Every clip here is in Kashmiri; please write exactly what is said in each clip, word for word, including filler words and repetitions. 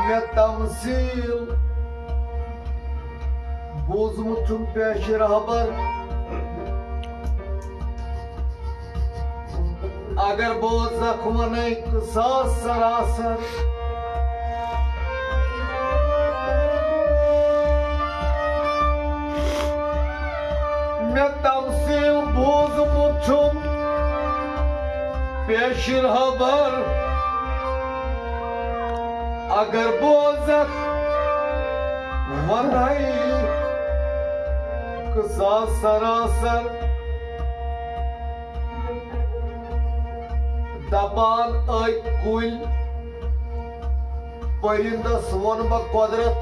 مےٚ تمثیٖل بوٗزمُت چھُم پیشہِ رہبر۔ اگر بوزکھ ونے قصاص سراسر، مےٚ تمثیٖل بوٗزمُت چھُم پیشہِ رہبر۔ اگر بوزکھ ونے قصاص سراسر، دپان أکۍ کُلۍ پرندس ووٚن بہٕ قۄدرت۔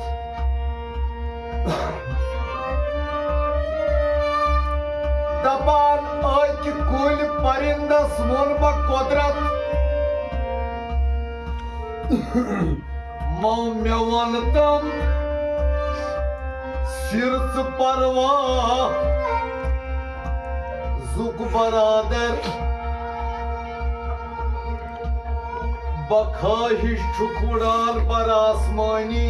دپان أکۍ کُلۍ پرندس ووٚن بہٕ قۄدرت۔ مو مےٚ ووٚن تم سِر ژٕ پروا زُک برادر۔ بخواہش چھُکھ وُڑان بر آسمانی،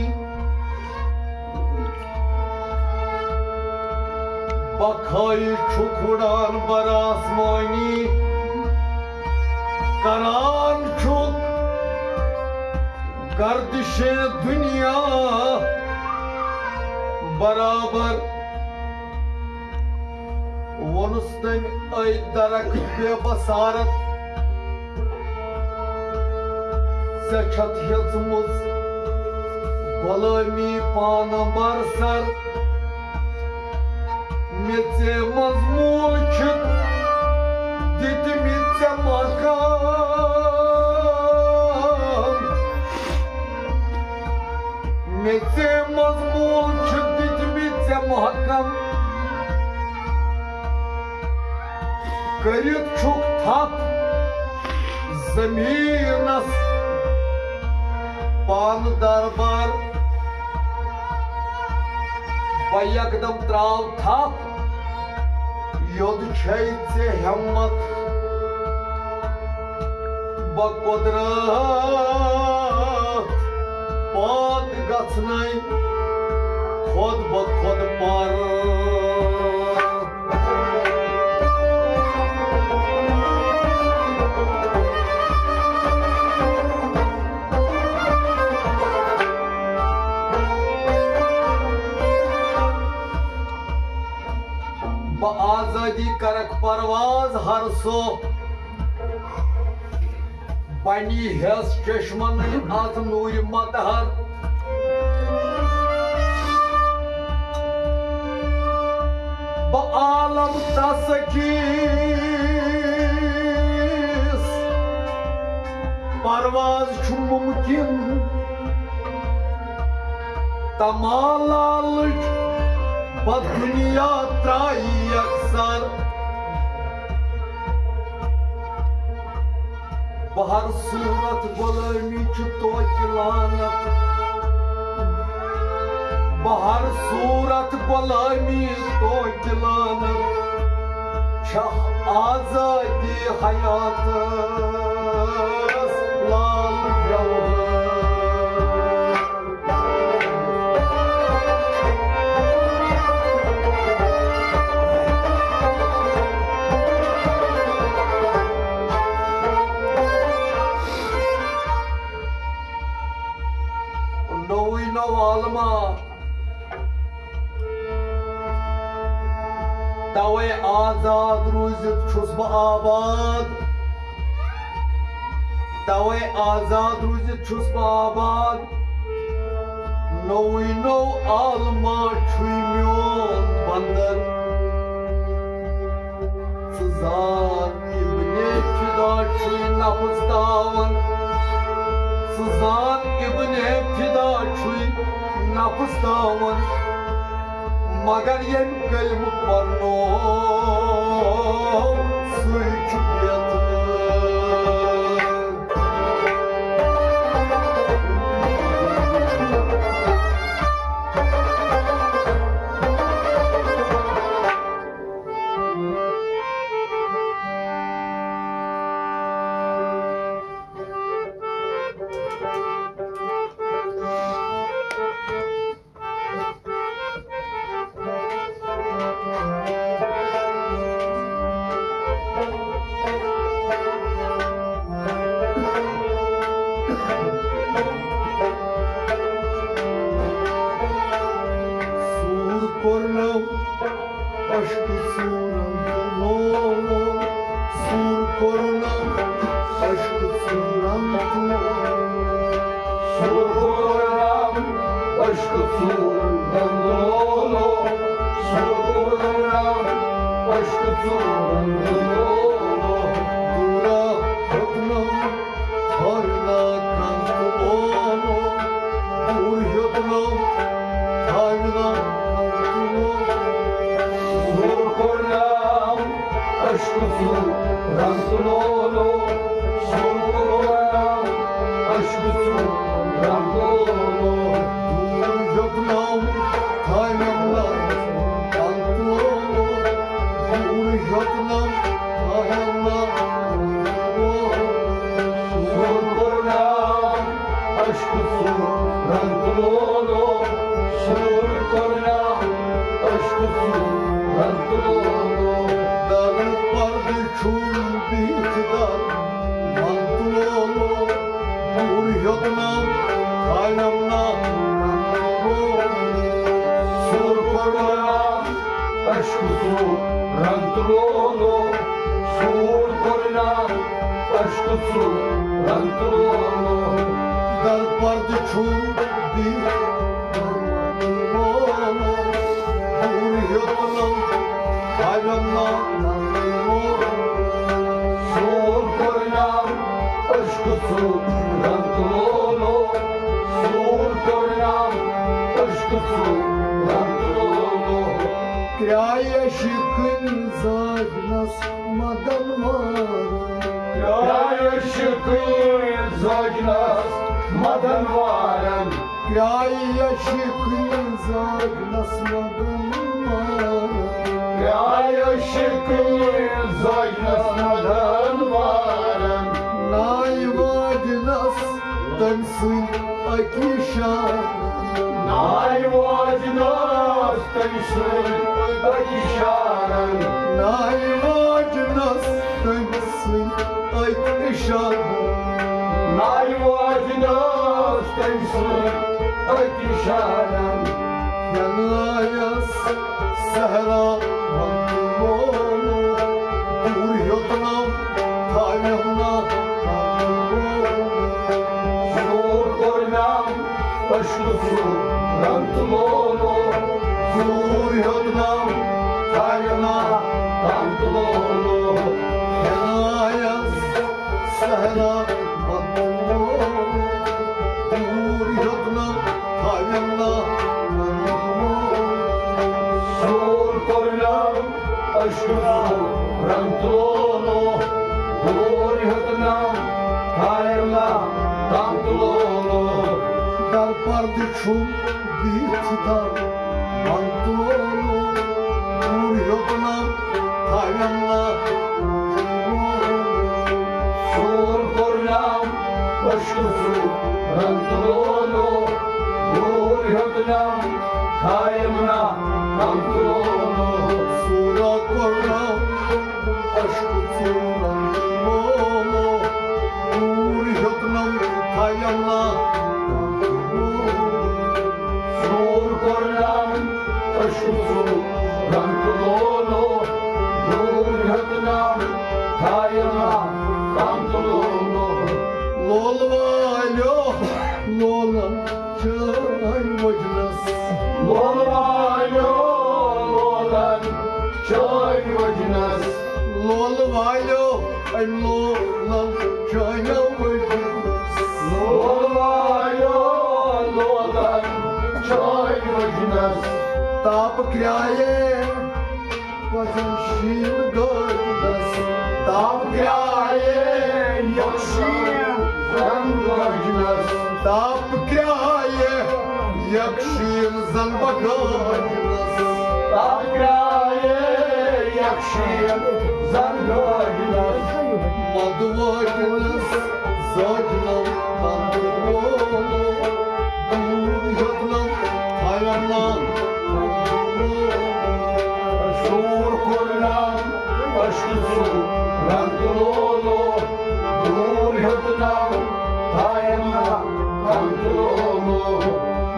بخواہش چھُکھ وُڑان بر آسمانی، کران چھُکھ گردشِ دنیا برابر۔ ووٚنُس تٔمۍ، اے درک بے بصارت، ژےٚ چھَتھ ہیٚژمٕژ غلٲمی پانہٕ برسر۔ مےٚ ژےٚ منٛز موٗل چھِ دِتمٕتۍ ژےٚ مکان۔ مےٚ ژےٚ منٛز موٗل چھِ دِتمٕتۍ ژےٚ محکم۔ کٔرِتھ چھُکھ تھپھ زمیٖنس پانہٕ دربار۔ بہٕ یکدم تراو تھپھ، یوٚد چھے ژےٚ ہٮ۪مت۔ بہٕ قۄدرت پاتھ گژھنَے خۄد بہ خۄد پر۔ بہٕ آزٲدی کرکھ پرواز ہر سۄ، بنی ہٮ۪س چشمن از نوٗرِ مطہر۔ بہٕ عالم تس کِس پرواز چھُ ممکن۔ تمالالٕچ بد دنیا ترایی اکثر۔ بہر صورت غلٲمی چھُ توتہِ لعنت۔ بہر صورت غلٲمی توتہِ لعنت۔ چھَکھ آزٲدی حیاتس لال جوہر۔ نوٚوُے نوٚو عالما۔ توے آزاد روٗزِتھ چھُس بہٕ آباد۔ توے آزاد روٗزِتھ چھُس بہٕ آباد۔ نوٚوُے نوٚو عالما چھُے میون بندر۔ ژٕ زان ابنِ فدا چھُے نفس تاوان۔ پُستاوان، مگر ییٚمۍ کلمہٕ پرنو، سُے چھُ بیتھٕ۔ سوٗر کوٚرنم عشقہٕ ژوٗرن تہٕ لولو، سوٗر کوٚرنم عشقہٕ ژوٗرن تہٕ لولو۔ سوٗر کوٚرنم عشقہٕ ژوٗرن تہٕ لولو، سوٗر کوٚرنم عشقہٕ ژوٗرن تہٕ لولو۔ دوٗرا ہیوٚتنم ہٲوِنا کن تہٕ لولو، دوٗر ہیوٚتنم ہٲوِنا کن تہٕ لولو۔ سوٗر کوٚرنم عشقہٕ ژوٗرن تہٕ لولو، سوٗر کوٚرنم عشقہٕ ژوٗرن تہٕ لولو۔ دوٗر ہیوٚتنم تھاینم نا کن تہٕ لولو، دوٗر ہیوٚتنم تھاینم نا کن تہٕ لولو۔ سوٗر کوٚرنم عشقہٕ ژوٗرن تہٕ لولو، سوٗر کوٚرنم عشقہٕ ژوٗرن تہٕ لولو۔ در پردٕ چھُم بِہِتھ در من تہٕ لولو، دوٗر ہیوٚتنم تھاینم نا کن تہٕ لولو۔ سوٗر کوٚرنم عشقہٕ ژوٗرن تہٕ لولو، سوٗر کوٚرنم عشقہٕ ژوٗرن تہٕ لولو۔ در پردٕ چھُم بِہِتھ در من تہٕ لولو، دوٗر ہیوٚتنم تھاینم نا کن تہٕ لولو۔ سوٗر کوٚرنم عشقہٕ ژوٗرن تہٕ لولو، سوٗر کوٚرنم عشقہٕ ژوٗرن تہٕ لولو۔ کرٛایہِ عشقٕنۍ زٲجنس مدن وارن۔ کرٛایہِ عشقٕنۍ زٲجنس مدن وارن۔ کرٛایہِ عشقٕنۍ زٲجنس مدن وارن۔ کرٛایہِ عشقٕنۍ زٲجنس مدن وارن۔ ناے واجنس تٔمۍ سٕنٛدۍ اَکہِ شان۔ ناے واجنس تٔمۍ سٕنٛدۍ اَکہِ شان۔ ناے واجنس تٔمۍ سٕنٛدۍ اَکہِ شان۔ ناے واجنس تٔمۍ سٕنٛدۍ اَکہِ شان۔ کھٮ۪نہٕ آیس صحرا وَن تہٕ لولو، دوٗر ہیوٚتنم تھاینم نا کن تہٕ لولو۔ سوٗر کوٚرنم عشقہٕ ژوٗرن تہٕ لولو، دوٗر ہیوٚتنم تھاینم نا کن تہٕ لولو۔ کھٮ۪نہٕ آیس صحرا وَن تہٕ لولو، دوٗر ہیوٚتنم تھاینم نا کن تہٕ لولو۔ سوٗر کوٚرنم عشقہٕ ژوٗرن تہٕ لولو، دوٗر ہیوٚتنم تھاینم نا کن تہٕ لولو۔ در پردٕ چھُم بِہِتھ در من تہٕ لولو، دوٗر ہیوٚتنم تھاینم نا کن تہٕ لولو۔ سوٗر کوٚرنم عشقہٕ ژوٗرن تہٕ لولو، دوٗر ہیوٚتنم تھاینم نا کن تہٕ لولو۔ سوٗرا کوٚرنم عشقہٕ ژوٗرن تہٕ لولو، دوٗر ہیوٚتنم تھاینم نا کن تہٕ لولو۔ سوٗر کوٚرنم عشقہٕ ژوٗرن تہٕ لولو، دوٗر ہیوٚتنم تھاینم نا کن تہٕ لولو۔ لول والیو لولن چٲنۍ وجنس۔ لول والیو لولن چٲنۍ وجنس۔ لول والیو أمۍ لولن چٲنۍ وجنس۔ لول والیو لولن چٲنۍ کرٛایے پَزَن شیٖن گٲجنَس۔ تاپھ کرٛایے یَکھ شیٖن زَن گٲجنَس۔ تاپھ کرٛایے یَکھ شیٖن زَن بہٕ گٲجنَس۔ تاپھ کرٛایے یَکھ شیٖن زَن گٲجنَس۔ مَدٕ وٲجنَس زٲجنَم تَنٛدٕ وولُک۔ دوٗر ہیوٚتنَم تھاینَم۔ سوٗر کوٚرنَم ٲشکہٕ سُہ رنٛگ تہٕ لولُک۔ دوٗر ہیوٚتنَم تھاینَم تَنٛدٕ وولُک۔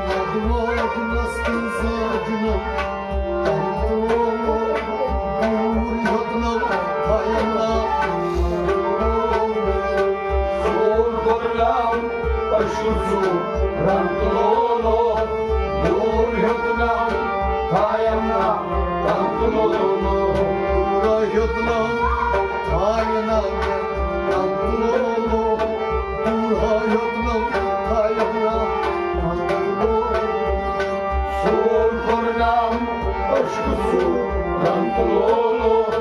مَدٕ وٲجنَس تہٕ زٲجنَم تَنٛدٕ وولُک۔ دوٗر ہیوٚتنَم تھاینَم۔ سوٗر کوٚرنَم ٲشکہٕ سُہ رنٛگ تہٕ لولُک۔ دوٗر ہیوٚتنَم تھاینَم تَنٛدٕ وولُک۔ دوٗر ہیوٚتنَم تھاینَم تَنٛدٕ وولُک۔ دوٗر ہیوٚتنَم تھاینَم تَنٛدٕ وولُک۔ سوٗر کوٚرنَم ٲشکہٕ سُہ رنٛگ تہٕ لولُک۔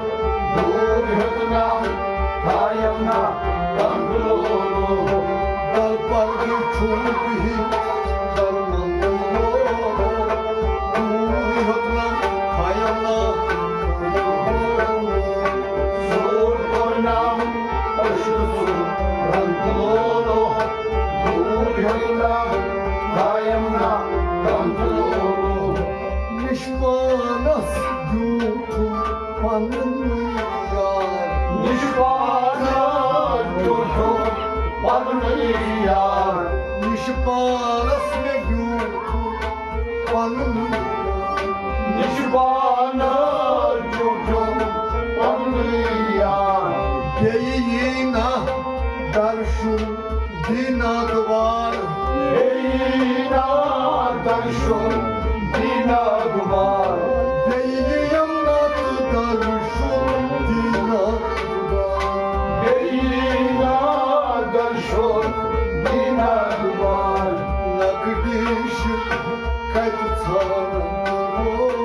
دوٗر ہیوٚتنَم تھاینَم تَنٛدٕ وولُک۔ دَل پردٕ چھُم بِہِتھ دَل منٛدٕ وولُک۔ دوٗر ہیوٚتنَم تھاینَم تَنٛدٕ وولُک۔ سوٗر کوٚرنَم ٲشکہٕ سُہ رنٛگ تہٕ لولُک۔ دوٗر ہیوٚتنَم تھاینَم تَنٛدٕ وولُک۔ مےٚ چھُ پانَس دیُتمُت پنُن یار۔ مےٚ چھُ پانَس دیُتمُت پنُن یار۔ مےٚ چھُ پانَس مےٚ دیُتمُت پنُن یار۔ مےٚ چھُ پانَس دیُتمُت پنُن یار۔ بیٚیہِ یی نہ درشُن دیٖنا دوبار۔ بیٚیہِ یی نہ درشُن دیٖنا دوبار۔ بیٚیہِ یِم نہ تہٕ درشُن دیٖنا دوبار۔ بیٚیہِ یی نہ درشُن دیٖنا دوبار۔ لۄکٹہِ چھِ کتہِ ژھانڈن وول؟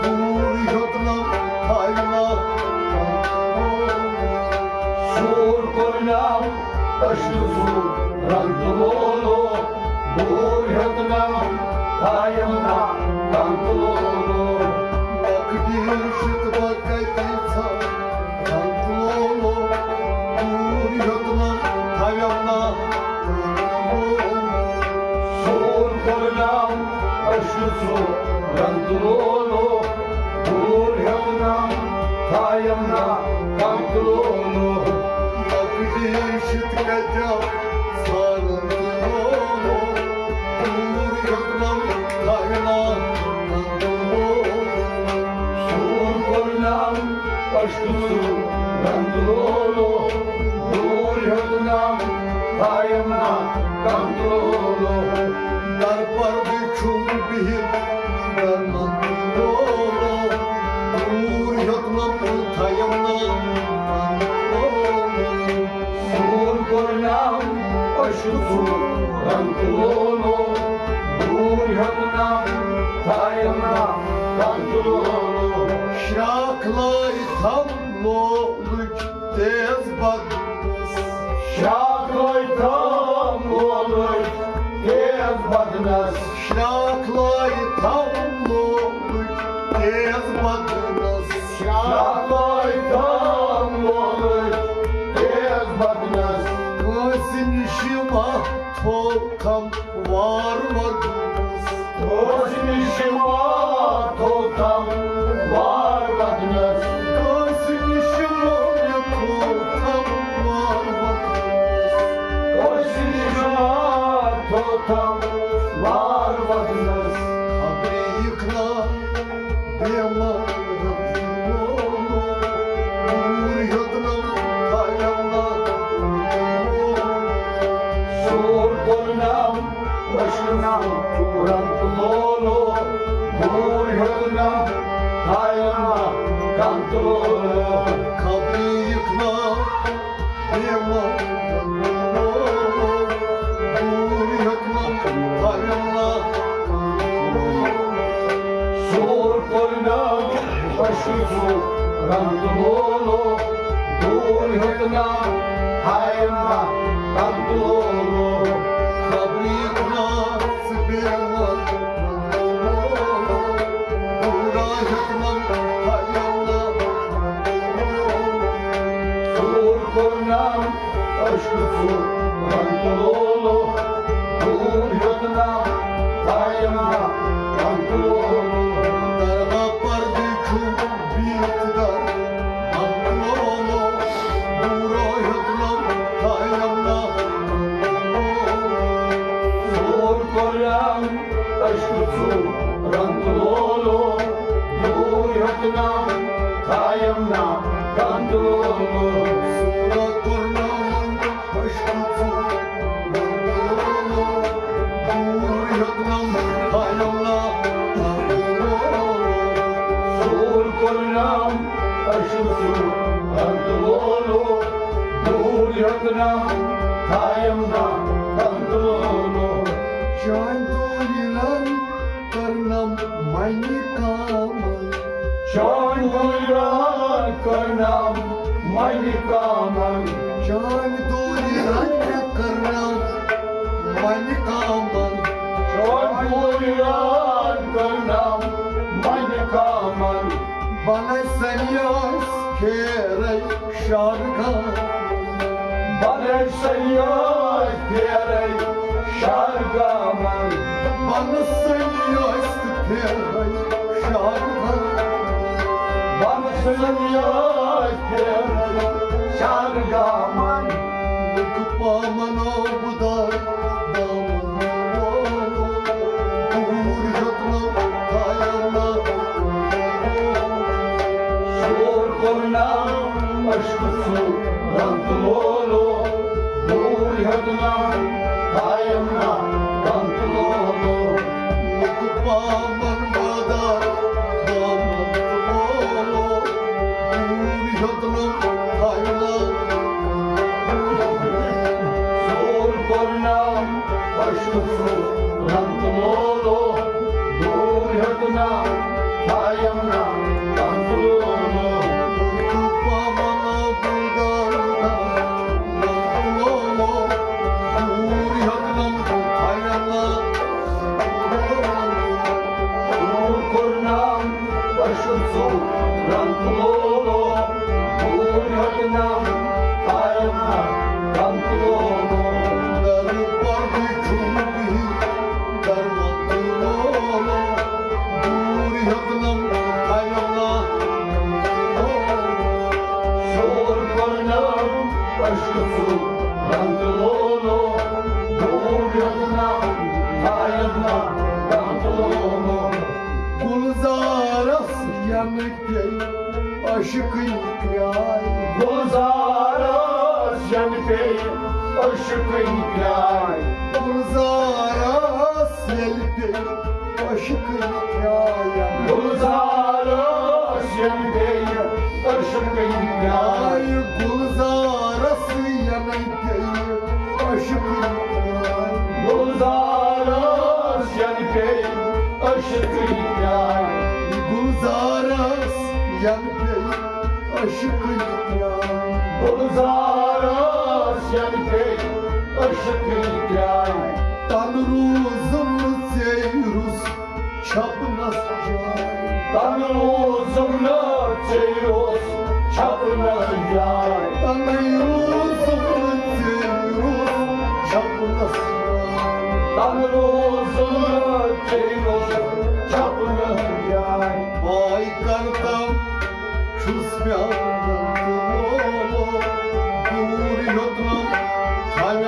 دوٗر ہیوٚتنم تھاینہ۔ سوٗر کوٚرنم ٲشکہٕ سُہ رنٛگ تہٕ لولُک۔ دوٗر ہیوٚتنم تھاینہ رنٛگ تہٕ لولُک۔ لۄکٹہِ چھِ کتہِ ژھانڈن رنٛگ تہٕ لولُک۔ دوٗر ہیوٚتنم تھاینہ۔ سوٗر کوٚرنم ٲشکہٕ سُہ رنٛگ تہٕ لولُک۔ دوٗر ہیوٚتنم تھاینہ رنٛگ تہٕ لولُک۔ لۄکٹہِ چھِ کتہِ ژھانڈن وول؟ دوٗر ہیوٚتنم تھاینہ رنٛگ تہٕ لولُک۔ سوٗر کوٚرنم ٲشکہٕ سُہ رنٛگ تہٕ لولُک۔ دوٗر ہیوٚتنم تھاینہ رنٛگ تہٕ لولُک۔ در پردٕ چھُم بِہِتھ درمن تہٕ لولُک۔ دوٗر ہیوٚتنم تھاینہ رنٛگ تہٕ لولُک۔ سوٗر کوٚرنم ٲشکہٕ سُہ رنٛگ تہٕ لولُک۔ دوٗر ہیوٚتنم تھاینہ رنٛگ تہٕ لولُک۔ شراکھ لٲے تھم لولٕچ تیز بدنس۔ شراکھ لٲے تھم لولٕچ تیز بدنس۔ شراکھ لٲے تھم لولٕچ تیز بدنس۔ شراکھ لٲے تھم لولٕچ تیز بدنس۔ کٲنٛسہِ نِش ما تھوٚو تھم وار ودنس۔ کٲنٛسہِ نِش ما تھوٚو تھم وار ودنس۔ کٲنٛسہِ نِش ما مےٚ تھوٚو تھم وار ودنس۔ کٲنٛسہِ نِش ما تھوٚو تھم وار ودنس۔ خبرِ یِکھ نا بیمار دوٗر ہیوٚتنم تھاینہ۔ سوٗر کوٚرنم ٲشکہٕ سُہ رنٛگ تہٕ لولُک۔ دوٗر ہیوٚتنم تھاینہ رنٛگ تہٕ لولُک۔ خبرِ یِکھ نا بیمار دوٗر ہیوٚتنم تھاینہ۔ سوٗر سُہ رنٛگ تہٕ لولو دوٗر ہیوٚتنم، ہایم نا رنٛگ تہٕ لولو۔ خبری ناس بیوَن رنٛگ تہٕ لولو، دوٗرا ہیوٚتنم، ہایم نا رنٛگ تہٕ لولو۔ ژوٗر کوٚرنم عشق ژوٗر رنٛگ تہٕ لولو، دوٗر ہیوٚتنم، ہایم نا رنٛگ تہٕ لولو۔ درا پردٕ چھُ بیٖٹھ در رنٛگ تہٕ لولو، دوٗرا ہیوٚتنم، ہایم نا رنٛگ تہٕ لولو۔ ژوٗر کوٚرنم عشق ژوٗر رنٛگ تہٕ لولو، دوٗر ہیوٚتنم، ہایم نا رنٛگ تہٕ لولو۔ ژوٗر کوٚرنم عشق ژوٗر رنٛگ تہٕ لولو، دوٗر ہیوٚتنم، ہایم نا رنٛگ تہٕ لولو۔ ژوٗر کوٚرنم عشق ژوٗر رنٛگ تہٕ لولو، دوٗر ہیوٚتنم، ہایم نا رنٛگ تہٕ لولو۔ چانہِ دوٗرِ رنٛگ کٔرنم منہِ کامل۔ چانہِ دوٗرِ رنٛگ کٔرنم منہِ کامل۔ چانہِ دوٗرِ رنٛگ کٔرنم منہِ کامل۔ چانہِ دوٗرِ رنٛگ کٔرنم منہِ کامل۔ بنٲے سنیاس پھیرے شارگام۔ بنٲے سنیاس پھیرے شارگامن۔ بنٲے سنیاس پھیرے شارگام۔ بنٲے سنیاس پھیرے شارگامن۔ لُکھ پامن بدار دامن۔ دوٗر ہیوٚتنم، ہایم نا۔ ژوٗر کوٚرنم عشق ژوٗر رنٛگ تہٕ لولو، دوٗر ہیوٚتنم، ہایم نا رنٛگ تہٕ لولو۔ لُکھ پامن بدار دامن۔ دوٗر ہیوٚتنم، ہایم نا۔ ژوٗر کوٚرنم عشق ژوٗر رنٛگ تہٕ لولو، دوٗر ہیوٚتنم، ہایم نا رنٛگ تہٕ لولو۔ دوٗر ہیوٚتنم، ہایم نا۔ ژوٗر کوٚرنم عشق ژوٗر رنٛگ تہٕ لولو، دوٗر ہیوٚتنم، ہایم نا رنٛگ تہٕ لولو۔ در پردٕ چھُم بِہِتھ، در رنٛگ تہٕ لولو، دوٗر ہیوٚتنم، ہایم نا۔ ژوٗر کوٚرنم عشق ژوٗر رنٛگ تہٕ لولو، دوٗر ہیوٚتنم، ہایم نا رنٛگ تہٕ لولو۔ گُلزارس ینہٕ پیٚیہِ عشقٕنۍ کرٛاے۔ گُلزارس ینہٕ پیٚیہِ عشقٕنۍ کرٛاے۔ گُلزارس ییٚلہِ پیٚیہِ عشقٕنۍ کرٛاے۔ گُلزارس ینہٕ پیٚیہِ عشقٕنۍ کرٛاے۔ گُلزارس ینہٕ پیٚیہِ عشقٕنۍ کرٛاے۔ گُلزارس ینہٕ پیٚیہِ عشقٕنۍ کرٛاے۔ گُلزارس ینہٕ پیٚیہِ عشقٕنۍ کرٛاے۔ گُلزارس ینہٕ پیٚیہِ عشقٕنۍ کرٛاے۔ تنہٕ روٗزُم نہٕ ژیٚے روٚس چھپنس جاے۔ تنہٕ روٗزُم نہٕ ژیٚے روٚس چھپنس جاے۔ تنہٕ روٗزُم نہٕ ژیٚے روٚس چھپنس جاے۔ تنہٕ روٗزُم نہٕ ژیٚے روٚس چھپنس جاے۔ پاے کرتم چھُس پیاران تہٕ لولو، دوٗر یوٚتنم تھاوٮ۪م نہ